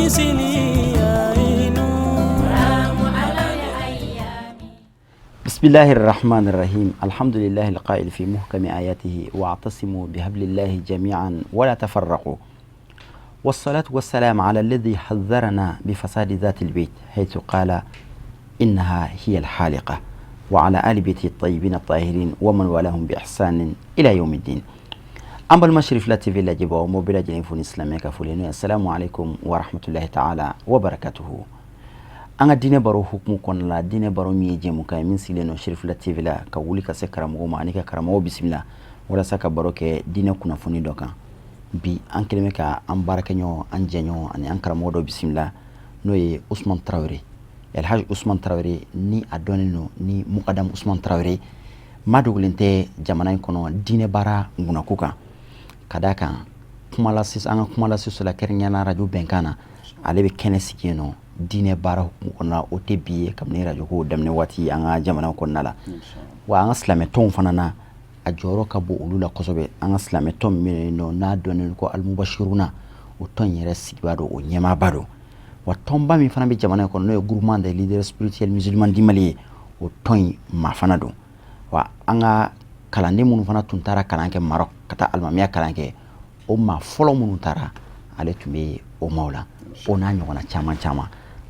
بسم الله الرحمن الرحيم الحمد لله القائل في محكم آياته واعتصموا بحبل الله جميعا ولا تفرقوا والصلاة والسلام على الذي حذرنا بفساد ذات البيت حيث قال إنها هي الحالقة وعلى آل بيته الطيبين الطاهرين ومن والاهم بإحسان إلى يوم الدين. An balima Cherifla TV lajɛbaaw, m'aw bɛɛ lajɛlen fo ni silamɛ ka foli n'o ye assalamu alaikum wa rahmatullahi ta'ala wa barakatuhu. An ka diinɛ baro hukumu kɔnɔna la, diinɛ baro min ye jɛmukan ye min sigilen don Cherifla TV la, ka wuli ka se karamɔgɔ ma ani ka karamɔgɔ bisimila walasa ka baro kɛ diinɛ kunnafoni dɔ kan. Bi an kɛlen bɛ ka an baarakɛɲɔgɔn, an jɛɲɔgɔn ani an karamɔgɔ dɔ bisimila, n'o ye Usman Tarawele, Elhaji Usman Tarawele, ni a dɔnnen don ni Mukadam Usman Tarawele. Maa dogolen tɛ jamana in kɔnɔ diinɛ baara ŋunako kan, ka d'a kan kumalase, an ka kumalase la, kɛrɛnkɛrɛnnenya radio Bɛnkan na, ale bɛ kɛnɛ sigi yen nɔ diinɛ baara hukumu kɔnɔna. O tɛ bi ye, kabini radio ko daminɛ waati an ka jamana kɔnɔna la. Wa an ka silamɛtɔnw fana na, a jɔyɔrɔ ka bon olu la kosɛbɛ. An ka silamɛtɔn min bɛ yen nɔ, n'a dɔnnen ko Alimubasiruna, o tɔn in yɛrɛ sigibaa don, o ɲɛmaaba don. Wa tɔnba min fana bɛ jamana in kɔnɔ, n'o ye Groupement des leaders spirituels musulmans du Mali ye, o tɔn in maa fana don. Wa an ka kalanden minnu fana tun taara kalan kɛ Maroc, ka taa alimamiya kalan kɛ, o maa fɔlɔ minnu taara, ale tun bɛ o maaw la, o n'a ɲɔgɔnna caman caman.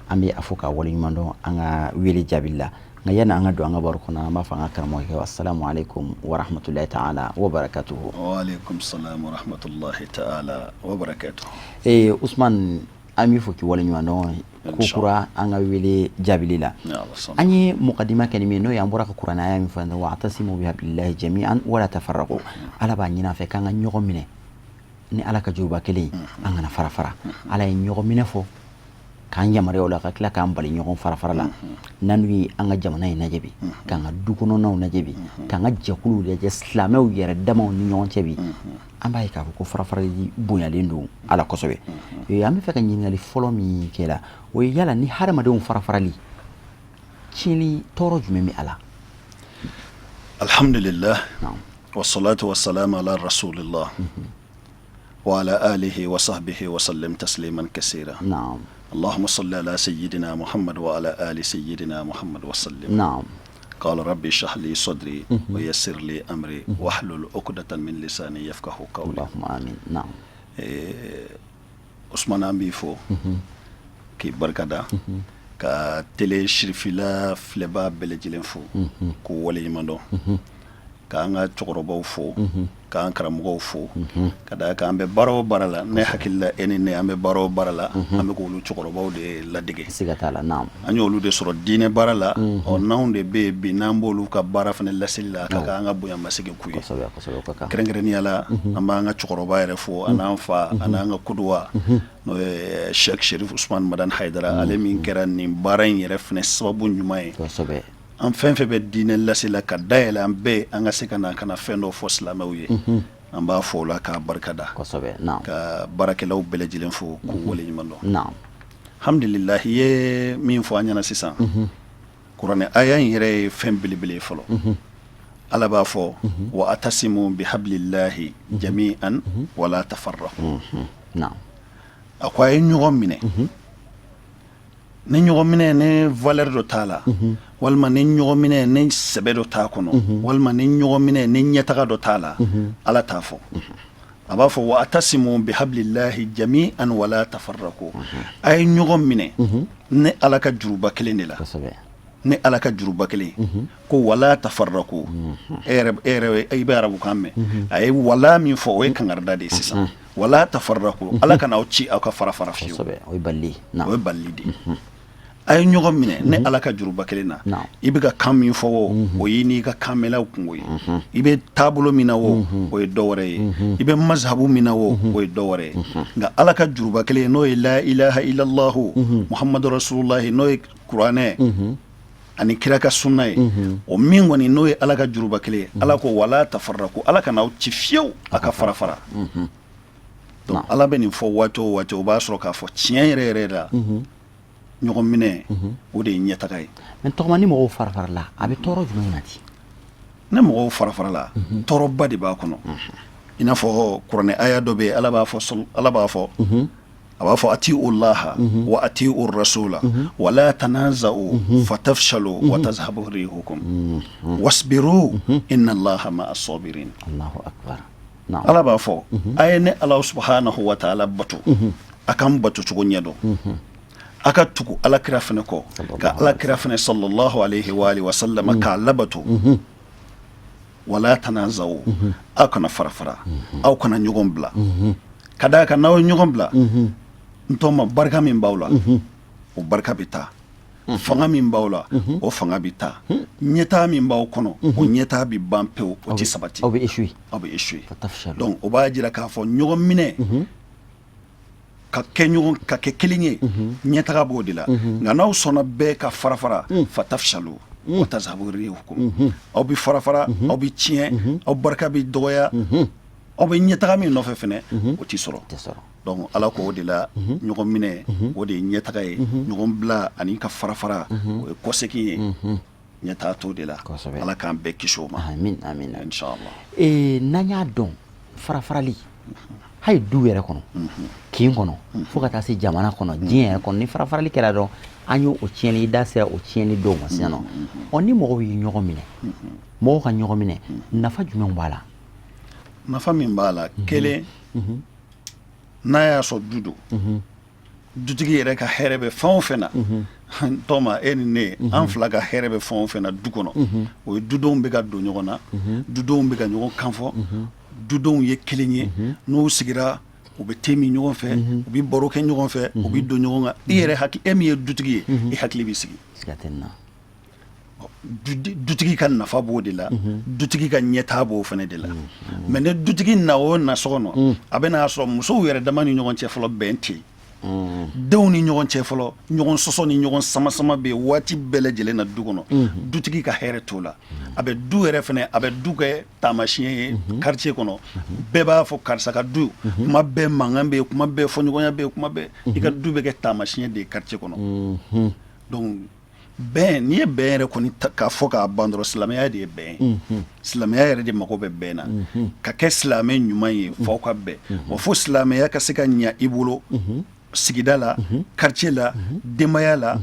An bɛ a fɔ ka waleɲuman dɔn an ka wele jaabi la. Nka yanni an ka don an ka baro kɔnɔ, an b'a fɔ an ka karamɔgɔkɛ assalamu alaikum wa rahmatullahi ta'ala wa barakatuhu. Wa alaikum salam wa rahmatullahi ta'ala wa barakatuhu. Ee Usman, an b'i fo k'i waleɲuman dɔn ko kura an ka wele jaabili la. An ye mukadima kɛ ni min ye, n'o ye an bɔra ka kuranɛ aya min fɔ, wa'tasimu bihablillahi jami'an wala tafarraqu. Ala b'a ɲini an fɛ k'an ka ɲɔgɔn minɛ ni Ala ka juruba kelen, an kana fara fara. Ala ye ɲɔgɔn minɛ fɔ k'an yamaruya o la, ka tila k'an bali ɲɔgɔn fara fara la. N'an dun ye an ka jamana in lajɛ bi, k'an ka du kɔnɔnaw lajɛ bi, k'an ka jɛkuluw lajɛ, silamɛw yɛrɛ damaw ni ɲɔgɔn cɛ bi, an b'a ye k'a fɔ ko farafarali bonyalen don ala kosɛbɛ. An bɛ fɛ ka ɲininkali fɔlɔ min kɛ la, o ye yala ni hadamadenw farafarali tiɲɛni, tɔɔrɔ jumɛn bɛ a la? Alhamdulillah, wassalatu wassalamu ala rasulillah wa ala alihi wa sahbihi wa sallam tasliman kasira. Allahumma salli ala sayyidina Muhammad wa ala ali sayyidina Muhammad wa sallim. Qala rabbi shrah li sadri wa yassir li amri wahlul uqdatan min lisani yafqahu qawli. Allahumma amin. Naam. Usman, an b'i fo k'i barikada, ka télé Cherifila filɛbaa bɛɛ lajɛlen fo k'u waleɲuman dɔn, k'an ka cɛkɔrɔbaw fo, k'an karamɔgɔw fo, ka da kan an bɛ baara o baara la, ne hakili la, e ni ne, an bɛ baara o baara la, an bɛ k'olu cɛkɔrɔbaw de ladege. Siga t'a la, naam. An y'olu de sɔrɔ diinɛ baara la. Ɔ, n'anw de bɛ yen bi, n'an b'olu ka baara fana laseli la, a ka kan an ka bonyamasegin k'u ye. Kosɛbɛ kosɛbɛ, o ka kan. Kɛrɛnkɛrɛnnenya la, an b'an ka cɛkɔrɔba yɛrɛ fo, a n'an fa, a n'an ka kuduwa, n'o ye Sheikh Sherif Usman Madani Hayidara, ale min kɛra nin baara in yɛrɛ fana sababu ɲuman ye. An fɛn fɛn bɛ diinɛ lase la, ka dayɛlɛ an bɛɛ, an ka se ka na ka na fɛn dɔ fɔ silamɛw ye, an b'a fɔ o la k'a barikada, ka baarakɛlaw bɛɛ lajɛlen fo k'u waleɲuman dɔn. Alhamdulillah, i ye min fɔ an ɲɛna sisan, kuranɛ aya in yɛrɛ ye fɛn belebele ye fɔlɔ. Ala b'a fɔ wa atasimu bihablillahi jami'an wala tafarraqu. A ko a ye ɲɔgɔn minɛ. Ni ɲɔgɔn minɛ ni valeur dɔ t'a la, walima ni ɲɔgɔn minɛ ni sɛbɛ dɔ t'a kɔnɔ, walima ni ɲɔgɔn minɛ ni ɲɛtaga dɔ t'a la, Ala t'a fɔ. A b'a fɔ wa atasimu bihablillahi jami'an wala tafarraqu, a ye ɲɔgɔn minɛ ni Ala ka juruba kelen de la, ni Ala ka juruba kelen ko wala tafarraqu. E yɛrɛ, i bɛ arabukan mɛn, a ye wala min fɔ, o ye kangarida de ye sisan. Wala tafarraqu, Ala kana aw ci aw ka fara fara fiyewu. O ye balili. O ye balili de ye. A ye ɲɔgɔn minɛ ni Ala ka juruba kelen na. I bɛ ka kan min fɔ o, o y'i n'i ka kanmɛlaw kungo ye. I bɛ taabolo min na o, o ye dɔ wɛrɛ ye. I bɛ mazhabu min na o, o ye dɔ wɛrɛ ye. Nka Ala ka juruba kelen, n'o ye la ilaha illallahu muhammadu rasulullahi, n'o ye kuranɛ ani kira ka sunna ye, o min kɔni n'o ye Ala ka juruba kelen ye, Ala ko wala tafarraqu, Ala kana aw ci fiyewu a ka fara fara. Donc Ala bɛ nin fɔ waati o waati, o b'a sɔrɔ k'a fɔ tiɲɛ yɛrɛ yɛrɛ la, ɲɔgɔn minɛ, o de ye ɲɛtaga ye. Mais tɔgɔma, ni mɔgɔw fara farala, a bɛ tɔɔrɔ jumɛn nati? Ne mɔgɔw fara farala, tɔɔrɔba de b'a kɔnɔ. I n'a fɔ kuranɛ aya dɔ bɛ yen, Ala b'a fɔ, Ala b'a fɔ A b'a fɔ ati'u llaha wa ati'u rasula wala tanaza'u fatafshalu wa tazhaba rihukum wasbiru inna allaha ma'a sabirin. Allahu akbar. Ala b'a fɔ a ye ne Ala subhanahu wa ta'ala bato, a ka n bato cogo ɲɛ dɔn, a ka tugu ala kira fana kɔ, ka ala kira fana sallallahu alayhi wa alihi wa sallam k'a labato. Wala tanaza'u, aw kana fara fara, aw kana ɲɔgɔn bila, ka d'a kan n'aw ye ɲɔgɔn bila, n tɔma, barika min b'aw la, o barika bɛ taa, fanga min b'aw la, o fanga bɛ taa, ɲɛtaa min b'aw kɔnɔ, o ɲɛtaa bɛ ban pewu, o tɛ sabati. Aw bɛ échouer. Aw bɛ échouer. Donc o b'a jira k'a fɔ ɲɔgɔn minɛ, ka kɛ ɲɔgɔn, ka kɛ kelen ye, ɲɛtaga b'o de la. Nka n'aw sɔnna bɛɛ ka fara fara, fatafshalu wa tazhabu rihukum, aw bɛ fara fara, aw bɛ tiɲɛ, aw barika bɛ dɔgɔya, aw bɛ ɲɛtaga min nɔfɛ fɛnɛ, o tɛ sɔrɔ. Donc Ala ko o de la, ɲɔgɔn minɛ, o de ye ɲɛtaga ye. Ɲɔgɔn bila ani ka fara fara, o ye kɔsegin ye, ɲɛtaga t'o de la. Ala k'an bɛɛ kisi o ma. Amin, amin. Inshallah. N'an y'a dɔn, farafarali hali du yɛrɛ kɔnɔ, kin kɔnɔ, fo ka taa se jamana kɔnɔ, diɲɛ yɛrɛ kɔnɔ, ni farafarali kɛra dɔrɔn, an y'o o tiɲɛni, i da sera o tiɲɛni dɔw ma sisan nɔ. Ɔ, ni mɔgɔw ye ɲɔgɔn minɛ, mɔgɔw ka ɲɔgɔn minɛ, nafa jumɛnw b'a la? Nafa min b'a la, kelen, n'a y'a sɔrɔ du don, dutigi yɛrɛ ka hɛrɛ bɛ fɛn o fɛn na, tɔma, e ni ne, an fila ka hɛrɛ bɛ fɛn o fɛn na du kɔnɔ, o ye dudenw bɛ ka don ɲɔgɔn na, dudenw bɛ ka ɲɔgɔn kan fɔ, dudenw ye kelen ye, n'u sigira, u bɛ te min ɲɔgɔn fɛ, u bɛ baro kɛ ɲɔgɔn fɛ, u bɛ don ɲɔgɔn kan. I yɛrɛ hakili, e min ye dutigi ye, i hakili bɛ sigi. Dutigi ka nafa b'o de la, dutigi ka ɲɛtaa b'o fana de la. Mais ni dutigi na o na so kɔnɔ, a bɛ n'a sɔrɔ musow yɛrɛ dama ni ɲɔgɔn cɛ fɔlɔ, bɛn tɛ yen, denw ni ɲɔgɔn cɛ fɔlɔ, ɲɔgɔn sɔsɔ ni ɲɔgɔn sama-sama bɛ yen waati bɛɛ lajɛlen na du kɔnɔ, dutigi ka hɛrɛ t'o la. A bɛ du yɛrɛ fana, a bɛ du kɛ taamasiyɛn ye quartier kɔnɔ. Bɛɛ b'a fɔ karisa ka du, kuma bɛɛ mankan bɛ yen, kuma bɛɛ fɔɲɔgɔnya bɛ yen, kuma bɛɛ i ka du bɛ kɛ taamasiyɛn de ye quartier kɔnɔ. Donc bɛn, n'i ye bɛn yɛrɛ kɔni k'a fɔ k'a ban dɔrɔn, silamɛya de ye bɛn ye. Silamɛya yɛrɛ de mago bɛ bɛn na. Ka kɛ silamɛ ɲuman ye, f'aw ka bɛn wa. Fo silamɛya ka se ka ɲa i bolo sigida la, quartier la, denbaya la,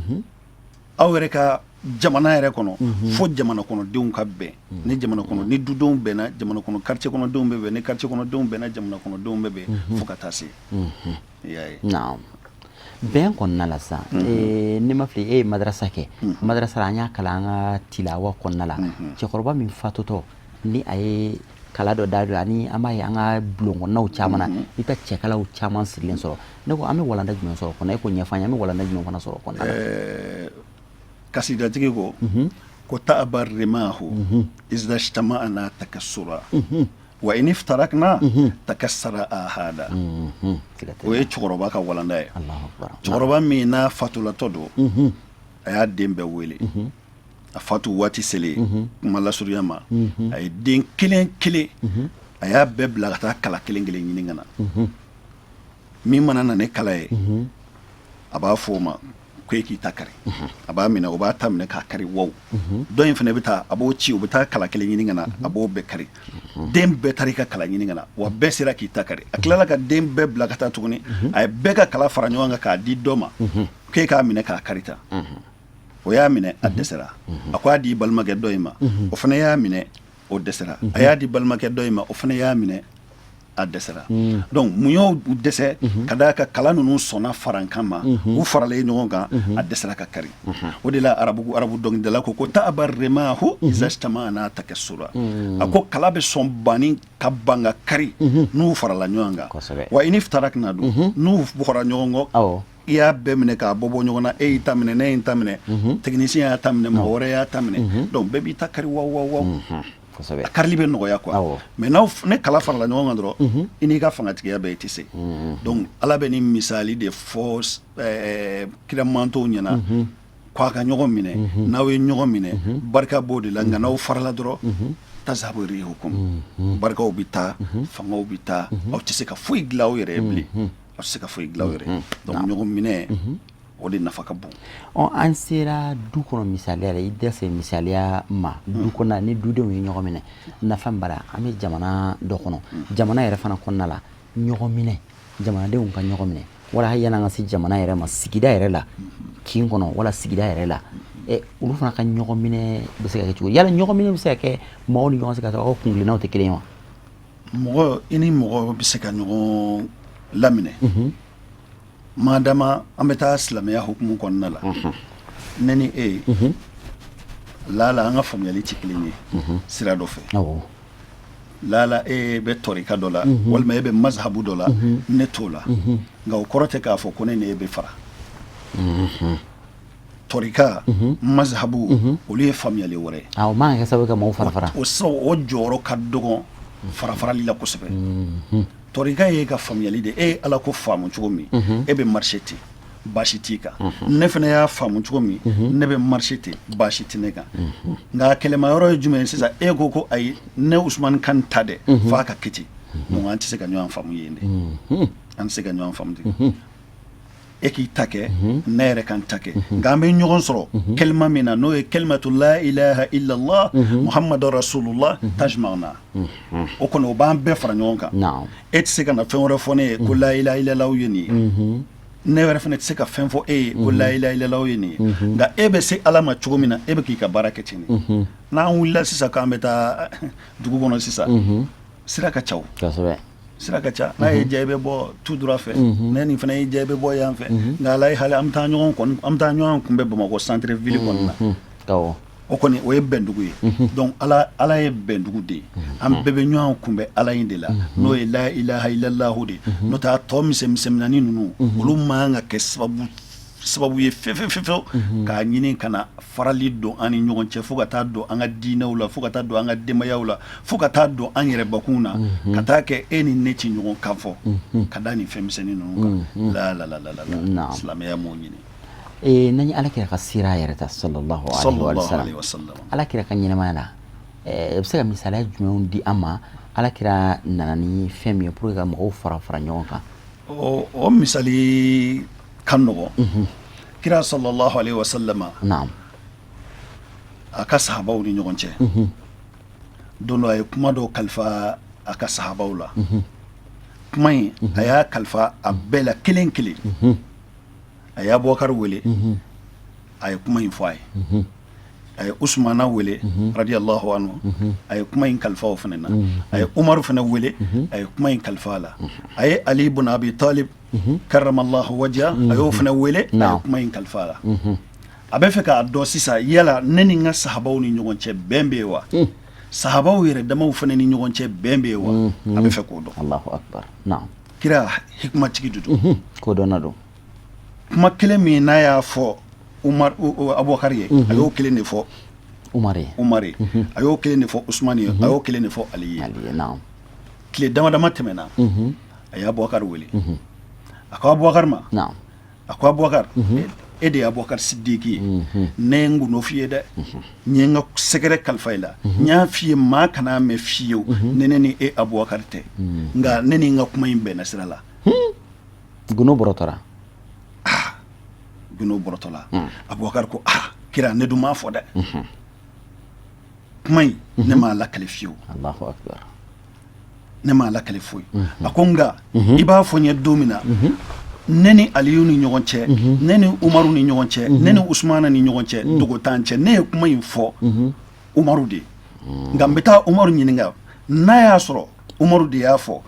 aw yɛrɛ ka jamana yɛrɛ kɔnɔ, fo jamana kɔnɔdenw ka bɛn. Ni jamana kɔnɔ ni dudenw bɛnna, jamana kɔnɔ quartier kɔnɔdenw bɛ bɛn, ni quartier kɔnɔdenw bɛnna, jamana kɔnɔdenw bɛ bɛn, fo ka taa se i y'a ye. Naam, bɛn kɔnɔna la sisan, ne ma fili, e ye madarasa kɛ. Madarasa la, an y'a kalan an ka tilawa kɔnɔna la, cɛkɔrɔba min fatutɔ ni a ye kala dɔ da don, ani an b'a ye an ka bulon kɔnɔnaw caman na, i bɛ taa cɛkalaw caman sirilen sɔrɔ. Ne ko an bɛ walanda jumɛn sɔrɔ kɔnɔ? E k'o ɲɛfɔ an ye, an bɛ walanda jumɛn fana sɔrɔ kɔnɔna la? Kasidatigi ko ta'aba rimahu iza ijtama'na takassura wa in iftarakna takassara ahada. O ye cɛkɔrɔba ka walanda ye. Cɛkɔrɔba min n'a fatulatɔ don, a y'a den bɛɛ wele. A fatu waati selen, kuma lasurunya ma, a ye den kelen kelen, a y'a bɛɛ bila ka taa kala kelen kelen ɲini ka na. Min mana na ni kala ye, a b'a fɔ o ma ko e k'i ta kari. A b'a minɛ, o b'a ta minɛ k'a kari waw. Dɔ in fana bɛ taa, a b'o ci, o bɛ taa kala kelen ɲini ka na, a b'o bɛɛ kari. Den bɛɛ taara i ka kala ɲini ka na wa, bɛɛ sera k'i ta kari. A tilala ka den bɛɛ bila ka taa tuguni, a ye bɛɛ ka kala fara ɲɔgɔn kan k'a di dɔ ma k'e k'a minɛ k'a kari ta. O y'a minɛ, a dɛsɛra. A ko a di balimakɛ dɔ in ma, o fana y'a minɛ, o dɛsɛra. A y'a di balimakɛ dɔ in ma, o fana y'a minɛ, a dɛsɛra. Donc mun y'o dɛsɛ? Ka d'a kan kala ninnu sɔnna farankan ma, u faralen ɲɔgɔn kan, a dɛsɛra ka kari. O de la arabu dɔnkilidala ko ta'aba rimahu iza ijtama'na takassura. A ko kala bɛ sɔn banni ka ban ka kari n'u farala ɲɔgɔn kan. Wa in iftarakna dun, n'u bɔra ɲɔgɔn kɔ, i y'a bɛɛ minɛ k'a bɔ bɔ ɲɔgɔn na, e y'i ta minɛ, ne ye n ta minɛ, technicien y'a ta minɛ, mɔgɔ wɛrɛ y'a ta minɛ, donc bɛɛ b'i ta kari waw waw waw, a karili bɛ nɔgɔya quoi. Mais n'aw ne kala farala ɲɔgɔn kan dɔrɔn, i n'i ka fangatigiya bɛɛ, i tɛ se. Donc Ala bɛ nin misali de fɔ kira mantɔnw ɲɛna k'a ka ɲɔgɔn minɛ. N'aw ye ɲɔgɔn minɛ, barika b'o de la. Nka n'aw farala dɔrɔn, tazhabu rihukum, barikaw bɛ taa, fangaw bɛ taa, aw tɛ se ka foyi dilan aw yɛrɛ ye bilen, aw tɛ se ka foyi dilan aw yɛrɛ. Donc ɲɔgɔn minɛ, o de nafa ka bon. Ɔ, an sera du kɔnɔ misaliya la, i da se misaliya ma du kɔnɔ, ni dudenw ye ɲɔgɔn minɛ, nafa min b'a la. An bɛ jamana dɔ kɔnɔ, jamana yɛrɛ fana kɔnɔna la, ɲɔgɔn minɛ, jamanadenw ka ɲɔgɔn minɛ, Wala hali yan'an ka se jamana yɛrɛ ma, sigida yɛrɛ la, kin kɔnɔ wala sigida yɛrɛ la, olu fana ka ɲɔgɔn minɛ bɛ se ka kɛ cogo di? Yala ɲɔgɔn minɛ bɛ se ka kɛ maaw ni ɲɔgɔn cɛ ka sɔrɔ aw kuntilennaw tɛ kelen ye wa? Mɔgɔ, i ni mɔgɔ bɛ se ka ɲɔgɔn laminɛ madama an bɛ taa silamɛya hukumu kɔnɔna la. Ne ni e lala, an ka faamuyali tɛ kelen ye sira dɔ fɛ. Lala e bɛ tɔrika dɔ la walima e bɛ mazhabu dɔ la, ne t'o la. Nka o kɔrɔ tɛ k'a fɔ ko ne ni e bɛ fara. Tɔrika, mazhabu, olu ye faamuyali wɛrɛ ye. O man kan kɛ sababu ka maaw fara fara. O jɔyɔrɔ ka dɔgɔn farafarali la kosɛbɛ. Tɔrika ye ka faamuyali de, e ye Ala ko faamu cogo min, e bɛ marcher ten, baasi t'i kan. Ne fana y'a faamu cogo min, ne bɛ marcher ten, baasi tɛ ne kan. Nka kɛlɛma yɔrɔ ye jumɛn ye sisan? E ko ko ayi, ne Usumani kan ta dɛ, f'a ka kɛ ten. Donc an tɛ se ka ɲɔgɔn faamu yen de, an tɛ se ka ɲɔgɔn faamu ten. E k'i ta kɛ, ne yɛrɛ ka n ta kɛ, nka an bɛ ɲɔgɔn sɔrɔ kalima min na, n'o ye kalimatu la ilaha illallah muhammadu rasulullah tajma'una, o kɔni o b'an bɛɛ fara ɲɔgɔn kan. E tɛ se ka na fɛn wɛrɛ fɔ ne ye ko la ilaha illallah ye nin ye, ne yɛrɛ fana tɛ se ka fɛn fɔ e ye ko la ilaha illallah ye nin ye. Nka e bɛ se Ala ma cogo min na, e bɛ k'i ka baara kɛ ten de. N'an wulila sisan k'an bɛ taa dugu kɔnɔ sisan, sira ka ca, sira ka ca. N'a y'i diya, i bɛ bɔ tout droit fɛ, ne nin fana y'i diya, i bɛ bɔ yan fɛ. Nka ala hali an bɛ taa ɲɔgɔn kɔni, an bɛ taa ɲɔgɔn kunbɛn Bamakɔ centre ville kɔnɔna na. O kɔni, o ye bɛndugu ye. Donc Ala ye bɛndugu de ye. An bɛɛ bɛ ɲɔgɔn kunbɛn Ala in de la, n'o ye la ilaha illallahu de. N'o tɛ, a tɔ misɛnmisɛnnin ninnu, olu man kan ka kɛ sababu ye fɛfɛfɛfɛ k'a ɲini ka na farali don an ni ɲɔgɔn cɛ, fo ka taa don an ka diinɛw la, fo ka taa don an ka denbayaw la, fo ka taa don an yɛrɛbakun na, ka taa kɛ e ni ne ti ɲɔgɔn kan fɔ ka da nin fɛn misɛnnin ninnu kan. La la la la la, silamɛya m'o ɲini. N'an ye Ala kira ka sira yɛrɛ ta, sallallahu alaihi wa sallam, Ala kira ka ɲɛnamaya la, i bɛ se ka misaliya jumɛnw di an ma, Ala kira nana ni fɛn min ye pour que ka mɔgɔw fara fara ɲɔgɔn kan? O misali ka nɔgɔn. Kira sallallahu alaihi wa sallama, a ka sahabaw ni ɲɔgɔn cɛ, don dɔ a ye kuma dɔ kalifa a ka sahabaw la. Kuma in, a y'a kalifa a bɛɛ la kelen kelen. A ye Abubakar wele, a ye kuma in fɔ a ye. A ye Usumana wele radiyallahu anhu, a ye kuma in kalifa o fana na. A ye Umaru fana wele, a ye kuma in kalifa a la. A ye Ali ibn Abi Talib karramallahu wajha, a y'o fana wele, a ye kuma in kalifa a la. A bɛ fɛ k'a dɔn sisan, yala ne ni n ka sahabaw ni ɲɔgɔn cɛ, bɛn bɛ yen wa? Sahabaw yɛrɛ damaw fana ni ɲɔgɔn cɛ, bɛn bɛ yen wa? A bɛ fɛ k'o dɔn. Allahu akbar, naam. Kira hikumatigi de don. Kodɔnna don. Kuma kelen min n'a y'a fɔ Umar, Abubakar ye, a y'o kelen de fɔ Umar ye. Umar ye, a y'o kelen de fɔ Usman ye, a y'o kelen de fɔ Ali ye. Ali ye, naam. Tile dama dama tɛmɛna, a ye Abubakar wele. A ko Abubakar ma, a ko Abubakar, e de ye Abubakar Sidiki ye, ne ye n gundo f'i ye dɛ, n ye n ka secret kalifa i la, n y'a f'i ye maa kana mɛn fiyewu ne ni e Abubakar tɛ, nka ne ni n ka kuma in bɛnna sira la. Gundo bɔrɔtɔra. Ah, gundo bɔrɔtɔla. Abubakar ko ah, kira, ne dun m'a fɔ dɛ, kuma in ne m'a lakale fiyewu. Allahu akbar. Ne m'a lakale foyi. A ko nka i b'a fɔ n ye don min na, ne ni Aliyu ni ɲɔgɔn cɛ, ne ni Umaru ni ɲɔgɔn cɛ, ne ni Usumana ni ɲɔgɔn cɛ, dogo t'an cɛ. Ne ye kuma in fɔ Umaru de ye, nka n bɛ taa Umaru ɲininka n'a y'a sɔrɔ Umaru de y'a fɔ.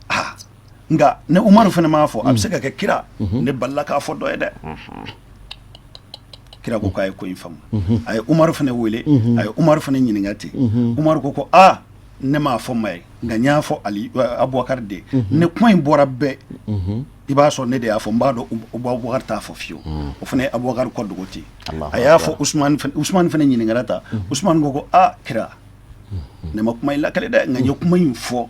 Ah, nka ni Umaru fana m'a fɔ, a bɛ se ka kɛ kira ne balila k'a fɔ dɔ ye dɛ. Kira ko k'a ye ko in faamu. A ye Umaru fana wele, a ye Umaru fana ɲininka ten. Umaru ko aa, ne m'a fɔ maa ye, nka n y'a fɔ Ali, Abubakar de ye. Ni kuma in bɔra bɛɛ, i b'a sɔrɔ ne de y'a fɔ. N b'a dɔn Abubakar t'a fɔ fiyewu. O fana ye Abubakar kɔ dogo ten. A y'a fɔ Usumani fana, Usumani fana ɲininkara ta. Usumani ko aa, kira, ne ma kuma in lakale dɛ, nka n ye kuma in fɔ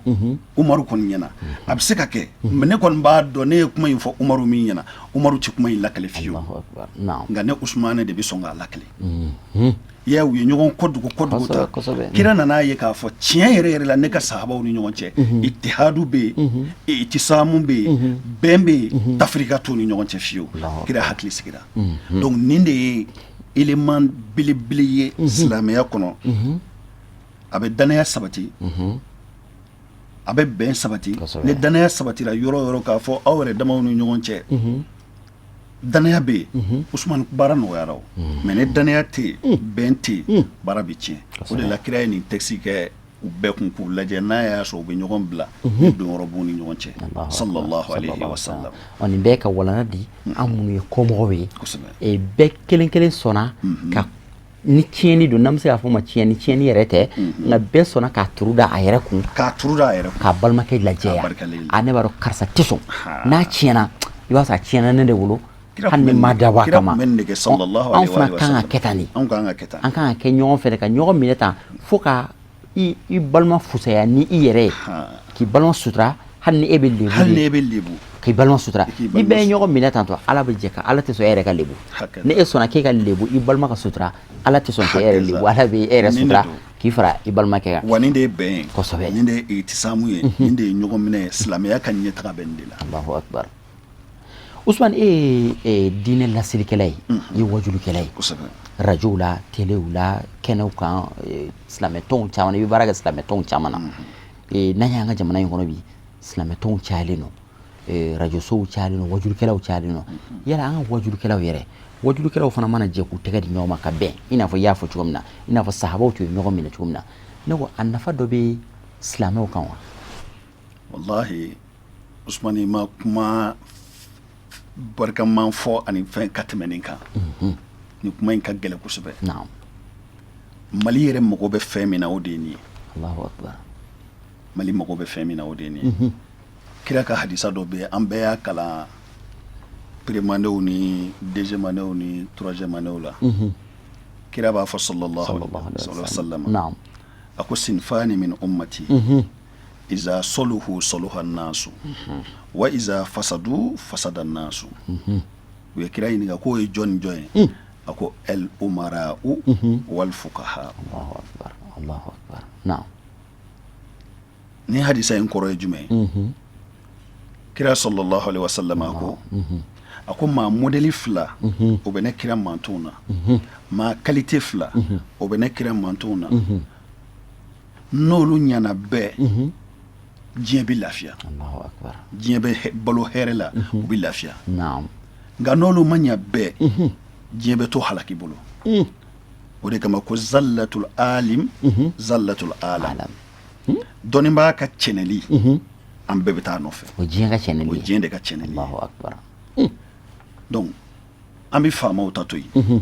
Umaru kɔni ɲɛna. A bɛ se ka kɛ, mais ne kɔni b'a dɔn ne ye kuma in fɔ Umaru min ɲɛna, Umaru tɛ kuma in lakale fiyewu, nka ne Usumani de bɛ sɔn k'a lakale. Ya, u ye ɲɔgɔn kɔdogo kɔdogo ta. Kira nana ye k'a fɔ tiɲɛ yɛrɛ yɛrɛ la, ne ka sahabaw ni ɲɔgɔn cɛ, itihadu bɛ yen, itisamu bɛ yen, bɛn bɛ yen, tafirika t'u ni ɲɔgɔn cɛ fiyewu. Kira hakili sigira. Donc nin de ye élément belebele ye silamɛya kɔnɔ. A bɛ danaya sabati. A bɛ bɛn sabati. Ni danaya sabatira yɔrɔ yɔrɔ, k'a fɔ aw yɛrɛ damaw ni ɲɔgɔn cɛ, danaya bɛ yen, Usumani, baara nɔgɔyara o. Mais ni danaya tɛ yen, bɛn tɛ yen, baara bɛ tiɲɛ. O de la kira ye nin texte kɛ u bɛɛ kun k'u lajɛ, n'a y'a sɔrɔ u bɛ ɲɔgɔn bila, ni donyɔrɔ b'u ni ɲɔgɔn cɛ, sallallahu alayhi wa sallam. Ɔ, nin bɛɛ ka walanda di an minnu ye kɔmɔgɔw ye. Bɛɛ kelen kelen sɔnna ka ni tiɲɛni don, n'an bɛ se k'a fɔ ma tiɲɛni, tiɲɛni yɛrɛ tɛ, nka bɛɛ sɔnna k'a turu da a yɛrɛ kun, k'a turu da a yɛrɛ kun, k'a balimakɛ lajɛya. A ne b'a dɔn karisa tɛ sɔn, n'a tiɲɛna, i b'a sɔrɔ a tiɲɛna ne de bolo, hali ni ma dabɔ a kama. Anw fana kan ka kɛ tan de. Anw kan ka kɛ tan. An kan ka kɛ ɲɔgɔn fɛ, ka ɲɔgɔn minɛ tan, fo ka i balima fusaya ni i yɛrɛ ye, k'i balima sutura hali ni e bɛ lebu. Hali ni e bɛ lebu. K'i balima sutura. Ni bɛɛ ye ɲɔgɔn minɛ tan tɔ, Ala bɛ jɛ ka, Ala tɛ sɔn e yɛrɛ ka lebu. Ni e sɔnna k'e ka lebu, i balima ka sutura, Ala tɛ sɔn k'e yɛrɛ lebu. Ala bɛ e yɛrɛ sutura k'i fara i balimakɛ kan. Wa nin de ye bɛn ye. Kosɛbɛ. Nin de ye itisamu ye, nin de ye ɲɔgɔn minɛ ye. Silamɛya ka ɲɛtaga bɛ nin de la. Allahu akbar. Usumani, e ye diinɛ laselikɛla ye, i ye wajulikɛla ye rajow la, telew la, kɛnɛw kan, silamɛtɔnw caman na, i bɛ baara kɛ silamɛtɔnw caman na. N'an y'an ka jamana in kɔnɔ bi, silamɛtɔnw cayalen don, rajosow cayalen don, wajulikɛlaw cayalen don. Yala an ka wajulikɛlaw yɛrɛ, wajulikɛlaw fana mana jɛ k'u tɛgɛ di ɲɔgɔn ma ka bɛn, i n'a fɔ i y'a fɔ cogo min na, i n'a fɔ sahabaw tun ye ɲɔgɔn minɛ cogo min na, ne ko a nafa dɔ bɛ silamɛw kan wa? Wallahi Usumani, ma kuma barikaman fɔ ani fɛn ka tɛmɛ nin kan. Nin kuma in ka gɛlɛn kosɛbɛ. Mali yɛrɛ mago bɛ fɛn min na, o de ye nin ye. Allahu akbar. Mali mago bɛ fɛn min na, o de ye nin ye. Kira ka hadisa dɔ bɛ yen, an bɛɛ y'a kalan première annéew ni deuxième annéew ni troisième annéew la. Kira b'a fɔ, sallallahu alaihi wa sallam, a ko: sinfani min ummati iza saluhu saluha nasu wa iza fasadu fasada nasu. U ye kira ɲininka k'o ye jɔn ni jɔn ye? A ko: el umara'u wal fuqaha. Allahu akbar, Allahu akbar, naam. Ni hadisa in kɔrɔ ye jumɛn ye? Kira sallallahu alaihi wasallam a ko maa modèle fila, o bɛ ne kira mantonw na. Maa qualité fila, o bɛ ne kira mantonw na. N'olu ɲana bɛɛ, diɲɛ bɛ lafiya, Allahu akbar. Diɲɛ bɛ balo hɛrɛ la, u bɛ lafiya. Nka n'olu ma ɲa bɛɛ, diɲɛ bɛ to halaki bolo. O de kama ko zallatul alim zallatul alam. Alam. Dɔnnibaa ka cɛnɛli, an bɛɛ bɛ taa nɔfɛ. O diɲɛ ka cɛnɛli O ye. Diɲɛ de ka cɛnɛli ye. Allahu akbar. Donc an bɛ faamaw ta to yen,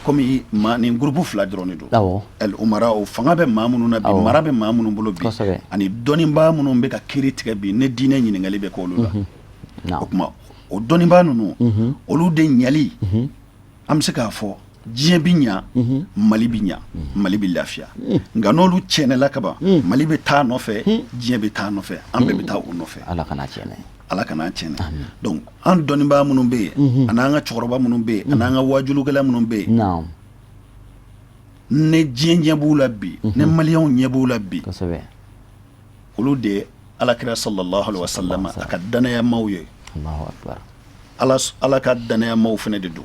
komi ma nin groupe fila dɔrɔn de don. El umara, o fanga bɛ maa minnu na bi, mara bɛ maa minnu bolo bi, ani dɔnnibaa minnu bɛ ka kiiri tigɛ bi, ne diinɛ ɲininkali bɛ k'olu la. O tuma o dɔnnibaa ninnu, olu de ɲali, an bɛ se k'a fɔ diɲɛ bɛ ɲa, Mali bɛ ɲa, Mali bɛ lafiya. Nka n'olu tiɲɛnɛla kaban, Mali bɛ taa nɔfɛ, diɲɛ bɛ taa nɔfɛ, an bɛɛ bɛ taa o nɔfɛ. Ala kana tiɲɛ. Ala kana tiɲɛ. Donc an dɔnnibaa minnu bɛ yen, ani an ka cɛkɔrɔba minnu bɛ yen, ani an ka wajulukɛla minnu bɛ yen, ne diɲɛ ɲɛ b'u la bi, ne maliyɛnw ɲɛ b'u la bi, olu de ye alakira sallallahu alaihi wasallam a ka danayamaw ye. Allahu akbar. Ala ka danayamaw fana de don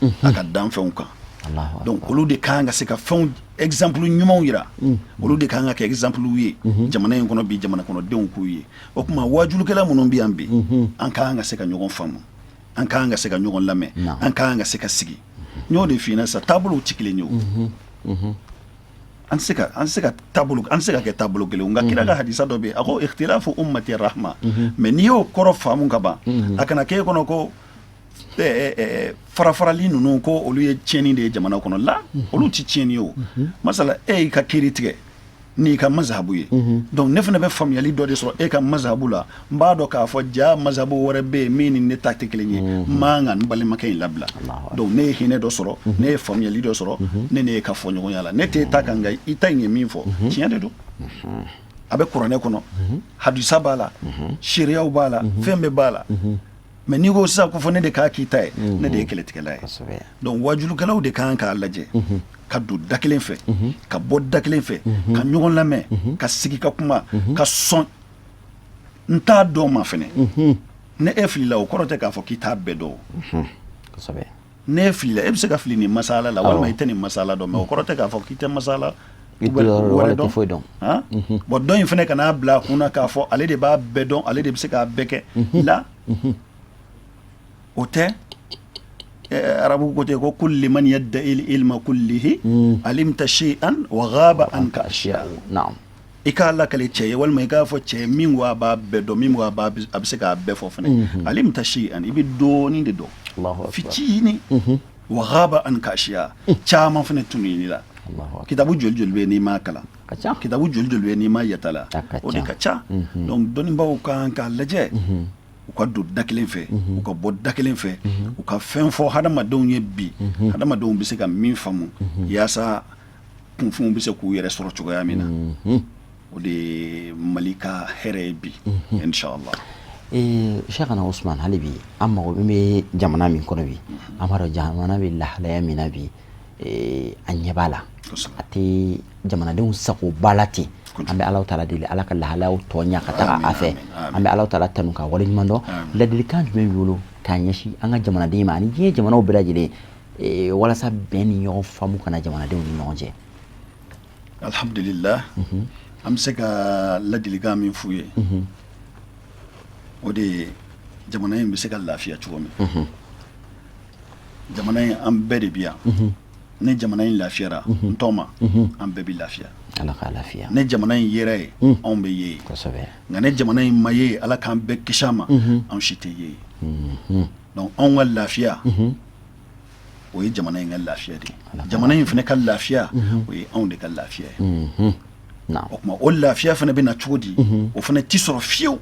a ka danfɛnw kan. Allahu. Donc olu de kan ka se ka fɛnw exemple ɲumanw yira, olu de kan ka kɛ exemple ye jamana in kɔnɔ bi, jamana kɔnɔdenw k'u ye. O tuma wajulukɛla minnu bɛ yan bi, an kan ka se ka ɲɔgɔn faamu, an kan ka se ka ɲɔgɔn lamɛn, an kan ka se ka sigi. N y'o de f'i ɲɛna sisan, taabolow tɛ kelen ye o. An tɛ se ka taabolo, an tɛ se ka kɛ taabolo kelen. Nka kira ka hadisa dɔ bɛ yen, a ko: ikhtilafu ummati rahma. Mais n'i y'o kɔrɔ faamu ka ban, a kana k'e kɔnɔ ko farafarali ninnu, ko olu ye tiɲɛni de ye jamana kɔnɔ la. Olu tɛ tiɲɛni ye o. Masala, e y'i ka kiiri tigɛ n'i ka mazahabu ye, donc ne fana bɛ faamuyali dɔ de sɔrɔ e ka mazahabu la. N b'a dɔn k'a fɔ ja mazahabu wɛrɛ bɛ yen min ni ne ta tɛ kelen ye, n man ka n balimakɛ in labila. Donc ne ye hinɛ dɔ sɔrɔ, ne ye faamuyali dɔ sɔrɔ, ne ne ye ka fɔ ɲɔgɔnya la, ne t'e ta kan, nka i ta in ye min fɔ, tiɲɛ de don. A bɛ kuranɛ kɔnɔ, hadisa b'a la, seereyaw b'a la, fɛn bɛɛ b'a la. Mais n'i ko sisan ko fɔ ne de k'a k'i ta ye, ne de ye kɛlɛtigɛla ye. Donc wajulukɛlaw de kan k'a lajɛ ka don da kelen fɛ, ka bɔ da kelen fɛ, ka ɲɔgɔn lamɛn, ka sigi ka kuma, ka sɔn n t'a dɔn ma fɛnɛ. Ne e filila, o kɔrɔ tɛ k'a fɔ k'i t'a bɛɛ dɔn o. Ne e filila, e bɛ se ka fili nin masala la, walima i tɛ nin masala dɔn, mais o kɔrɔ tɛ k'a fɔ k'i tɛ masala. wɛrɛ dɔn foyi dɔn. Bon, dɔ in fana kana bila a kun na k'a fɔ ale de b'a bɛɛ dɔn, ale de bɛ se k'a bɛɛ kɛ la. O tɛ. Arabu ko ten ko kulli man yadda'i ilma kullihi alimta shay'an wa ghaba anka ashya. I k'a lakale cɛ ye walima i k'a fɔ cɛ min ko a b'a bɛɛ dɔn, min ko a bɛ se k'a bɛɛ fɔ fana, alimta shay'an, i bɛ dɔɔnin de dɔn, fitinin, wa ghaba anka ashya, caman fana tunun'i la. Kitabu joli joli bɛ yen n'i m'a kalan? Kitabu joli joli bɛ yen n'i m'a yatala? O de ka ca. Donc dɔnnibaaw kan k'a lajɛ, u ka don da kelen fɛ, u ka bɔ da kelen fɛ, u ka fɛn fɔ hadamadenw ye bi, hadamadenw bɛ se ka min faamu, yaasa kunfinw bɛ se k'u yɛrɛ sɔrɔ cogoya min na. O de ye Mali ka hɛrɛ ye bi, inshallah. Cheikhana Ousmane, hali bi an mago bɛ jamana min kɔnɔ bi, an b'a dɔn jamana bɛ lahalaya min na bi, an ɲɛ b'a la, a tɛ jamanadenw sago ba la ten. An bɛ Alahu taala deli, Ala ka lahalayaw tɔ ɲa ka taga a fɛ. An bɛ Alahu taala tanu ka waleɲuman dɔn. Ladilikan jumɛn b'i bolo k'a ɲɛsin an ka jamanaden ma ani diɲɛ jamanaw bɛɛ lajɛlen, walasa bɛn ni ɲɔgɔn faamu kana jamanadenw ni ɲɔgɔn cɛ? Alhamdulillah, an bɛ se ka ladilikan min f'u ye, o de ye jamana in bɛ se ka lafiya cogo min. Jamana in, an bɛɛ de bi yan. Ni jamana in lafiyara, n tɔma, an bɛɛ bɛ lafiya. Ala k'a lafiya. Ni jamana in yera ye, anw bɛ ye. Nka ni jamana in ma ye, Ala k'an bɛɛ kisi a ma, anw si tɛ ye. Donc anw ka lafiya, o ye jamana in ka lafiya de ye. Jamana in fana ka lafiya, o ye anw de ka lafiya ye. O tuma, o lafiya fana bɛ na cogo di? O fana ti sɔrɔ fiyewu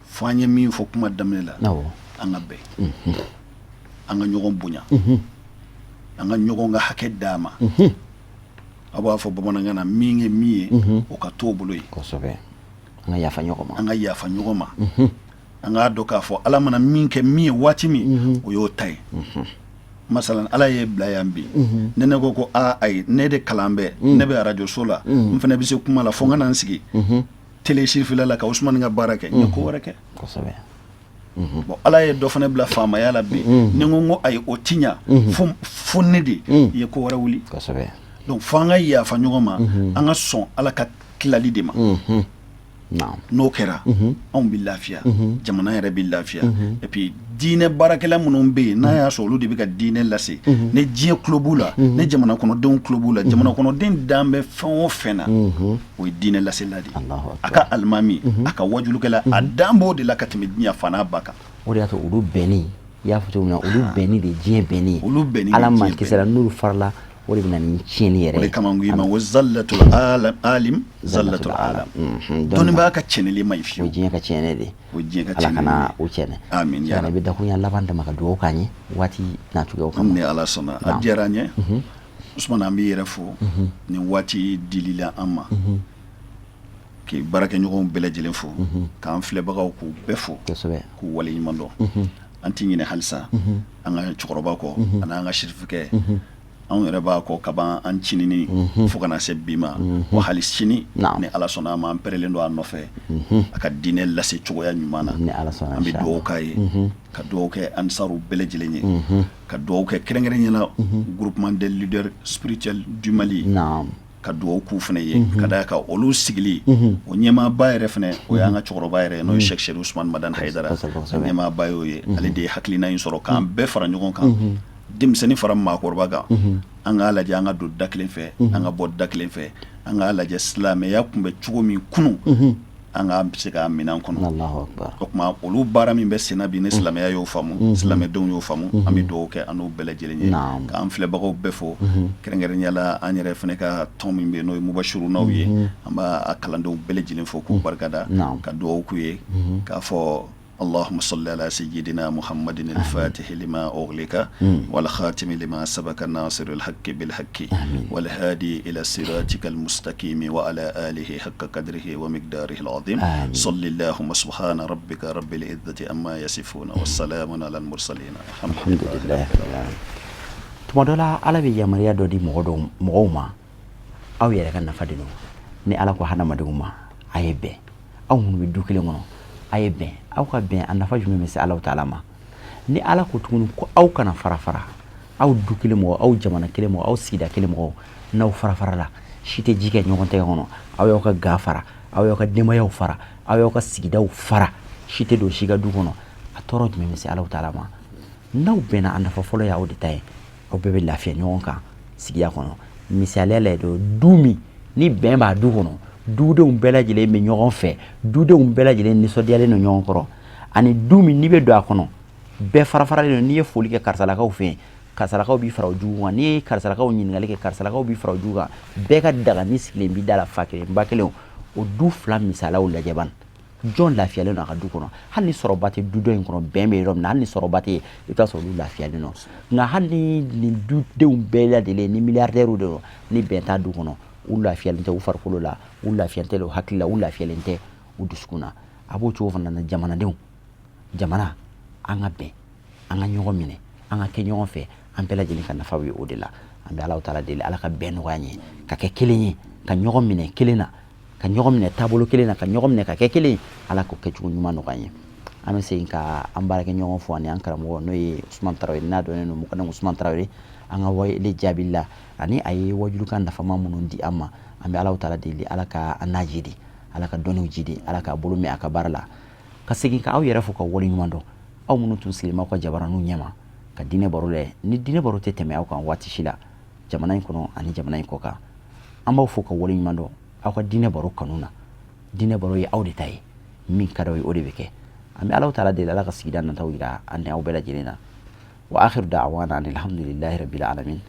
fo an ye min fɔ kuma daminɛ la, an ka bɛn, an ka ɲɔgɔn bonya, an ka ɲɔgɔn ka hakɛ d'a ma. A b'a fɔ bamanankan na, min ye min ye, o ka t'o bolo ye. An ka yafa ɲɔgɔn ma. An ka yafa ɲɔgɔn ma. An k'a dɔn k'a fɔ Ala mana min kɛ min ye waati min, o y'o ta ye. Masalan, Ala ye bila yan bi, ne ko aa ayi, ne de kalan bɛ, ne bɛ arajoso la, n fana bɛ se kuma la, fo n ka na n sigi télé sirifila la ka Usumani ka baara kɛ, n ye ko wɛrɛ kɛ. Bon, Ala ye dɔ fana bila faamaya la bi, ni n ko ayi, o ti ɲa, fo ne de i ye ko wɛrɛ wuli. Donc fo an ka yafa ɲɔgɔn ma, an ka sɔn Ala ka tilali de ma. N'o kɛra, anw bɛ lafiya, jamana yɛrɛ bɛ lafiya. Et puis diinɛ baarakɛla minnu bɛ yen, n'a y'a sɔrɔ olu de bɛ ka diinɛ lase, ni diɲɛ tulo b'u la, ni jamana kɔnɔdenw tulo b'u la, jamana kɔnɔden dan bɛ fɛn o fɛn na, o ye diinɛ lasela de ye. A ka alimami, a ka wajulukɛla, a dan b'o de la ka tɛmɛ diɲɛ fan n'a ba kan. O de y'a to olu bɛnni, i y'a fɔ cogo min na, olu bɛnni de diɲɛ bɛnni ye. Olu bɛnni. Ala ma kisira n'olu farala, o de bɛ na ni tiɲɛni yɛrɛ ye. O de kama n ko i ma ko zallatul alim zallatul alam. Dɔnnibaa ka cɛnili ma ɲi fiyewu. O ye diɲɛ ka tiɲɛni de ye. O ye diɲɛ ka tiɲɛni. Ala kana o tiɲɛ. Amin. Ya i bɛ dakurunya laban dama ka dugawu k'an ye waati n'a cogoyaw kama. Ni Ala sɔnna, a diyara an ye. Usumani, an b'i yɛrɛ fo nin waati dili la an ma, k'i baarakɛɲɔgɔnw bɛɛ lajɛlen fo, k'an filɛbagaw k'u bɛɛ fo, k'u waleɲuman dɔn. An tɛ ɲinɛ halisa an ka cɛkɔrɔba kɔ ani an ka sirifikɛ. Anw yɛrɛ b'a kɔ kaban an cinini fo kana se bi ma, wa hali sini, ni Ala sɔnna a ma, an pɛrɛlen don a nɔfɛ a ka diinɛ lase cogoya ɲuman na. An bɛ dugawu k'a ye, ka dugawu kɛ ansaru bɛɛ lajɛlen ye, ka dugawu kɛ kɛrɛnkɛrɛnya la groupement des leaders spirituels du Mali, ka dugawu k'u fana ye, ka d'a kan olu sigili, o ɲɛmaaba yɛrɛ fana, o y'an ka cɛkɔrɔba yɛrɛ ye, n'o ye Cheikh Chérif Ousmane Madani Haidara. Ɲɛmaaba y'o ye. Ale de ye hakilina in sɔrɔ k'an bɛɛ fara ɲɔgɔn kan, denmisɛnnin fara maakɔrɔba kan, an k'a lajɛ an ka don da kelen fɛ, an ka bɔ da kelen fɛ, an k'a lajɛ silamɛya tun bɛ cogo min kunun, an ka se k'a minɛn kɔnɔ. O tuma, olu baara min bɛ senna bi, ni silamɛya y'o faamu, silamɛdenw y'o faamu, an bɛ dugawu kɛ an n'u bɛɛ lajɛlen ye, k'an filɛbagaw bɛɛ fo, kɛrɛnkɛrɛnnenya la an yɛrɛ fana ka tɔn min bɛ yen, n'o ye Mubashirunaw ye, an b'a kalandenw bɛɛ lajɛlen fo k'u barikada, ka dugawu k'u ye, k'a fɔ اللهم صل على سيدنا محمد الفاتح لما أغلق والخاتم لما سبق الناصر الحق بالحق والهادي إلى صراطك المستقيم وعلى آله حق قدره ومقداره العظيم. صل اللهم. سبحان ربك رب العزة عما يصفون والسلام على المرسلين. الحمد لله. Tuma dɔ la, Ala bɛ yamaruya dɔ di mɔgɔ dɔw mɔgɔw ma, aw yɛrɛ ka nafa de don. Ni Ala ko hadamadenw ma a ye bɛn, aw minnu bɛ du kelen kɔnɔ, a ye bɛn, aw ka bɛn, a nafa jumɛn bɛ se Ala taala ma? Ni Ala ko tuguni ko aw kana fara fara, aw du kelen mɔgɔ, aw jamana kelen mɔgɔ, aw sigida kelen mɔgɔ, n'aw fara fara la, Si tɛ ji kɛ ɲɔgɔn tɛgɛ kɔnɔ. Aw y'aw ka ga fara, aw y'aw ka denbayaw fara, aw y'aw ka sigidaw fara, si tɛ don si ka du kɔnɔ. A tɔɔrɔ jumɛn bɛ se Alahu taala ma? N'aw bɛnna, a nafa fɔlɔ y'aw de ta ye. Aw bɛɛ bɛ lafiya ɲɔgɔn kan sigiya kɔnɔ. Misaliya la, don du min ni bɛn b'a du kɔnɔ, dudenw bɛɛ lajɛlen bɛ ɲɔgɔn fɛ, dudenw bɛɛ lajɛlen nisɔndiyalen don ɲɔgɔn kɔrɔ, ani du min n'i bɛ don a kɔnɔ, bɛɛ farafaralen don. N'i ye foli kɛ karisalakaw fɛ yen, karisalakaw b'i fara o jugu kan. N'i ye karisalakaw ɲininkali kɛ, karisalakaw b'i fara o jugu kan. Bɛɛ ka dagani sigilen b'i da la, fa kelen ba kelen. O du fila misaliyaw lajɛ ban, jɔn lafiyalen don a ka du kɔnɔ? Hali ni sɔrɔba tɛ du dɔ in kɔnɔ, bɛn bɛ yɔrɔ min na, hali ni sɔrɔba tɛ yen, i bɛ taa sɔrɔ olu lafiyalen don. Nka hali ni nin dudenw bɛɛ lajɛlen ni milliardaires de don, ni bɛn t'a du kɔnɔ, u lafiyalen tɛ u farikolo la, u lafiyalen tɛ u hakili la, u lafiyalen tɛ u dusukun na. A b'o cogo fana na jamanadenw, jamana, an ka bɛn, an ka ɲɔgɔn minɛ, an ka kɛ ɲɔgɔn fɛ, an bɛɛ lajɛlen ka nafa bɛ o de la. An bɛ Alahu taala deli, Ala ka bɛn nɔgɔya an ye, ka kɛ kelen ye, ka ɲɔgɔn minɛ kelen na, ka ɲɔgɔn minɛ taabolo kelen na, ka ɲɔgɔn minɛ ka kɛ kelen ye. Ala k'o kɛcogo ɲuman nɔgɔya an ye. An bɛ segin ka an baarakɛ ɲɔgɔn fo ani an karamɔgɔ, n'o ye Usumani Tarawele, n'a dɔnnen don mukadamu Usumani Tarawele, an ka wele jaabili la ani a ye wajulikan nafama minnu di an ma. An bɛ Alahu taala deli, Ala ka an n'a jidi, Ala ka dɔnniw jidi, Ala k'a bolo mɛn a ka baara la. Ka segin ka aw yɛrɛ fo ka waleɲuman dɔn, aw minnu tun sigilen b'aw ka jabaraninw ɲɛma ka diinɛ baro lajɛ. Ni diinɛ baro tɛ tɛmɛ aw kan waati si la, jamana in kɔnɔ ani jamana in kɔ kan, an b'aw fo ka waleɲuman dɔn aw ka diinɛ baro kanu na. Diinɛ baro ye aw de ta ye, min ka d'aw ye, o de bɛ kɛ. An bɛ Alahu taala deli, Ala ka sigida nataw yira an ni aw bɛɛ lajɛlen na. Wa akhiru da'wana anil hamdulillahi rabbil alamin.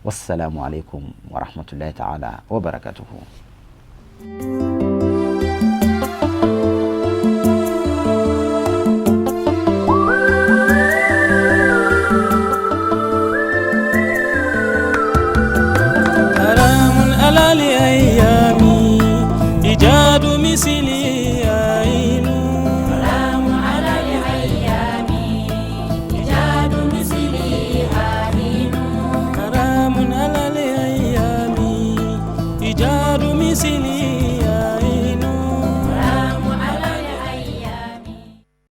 Wassalamu alaikum wa rahmatullahi ta'ala wa barakatuhu.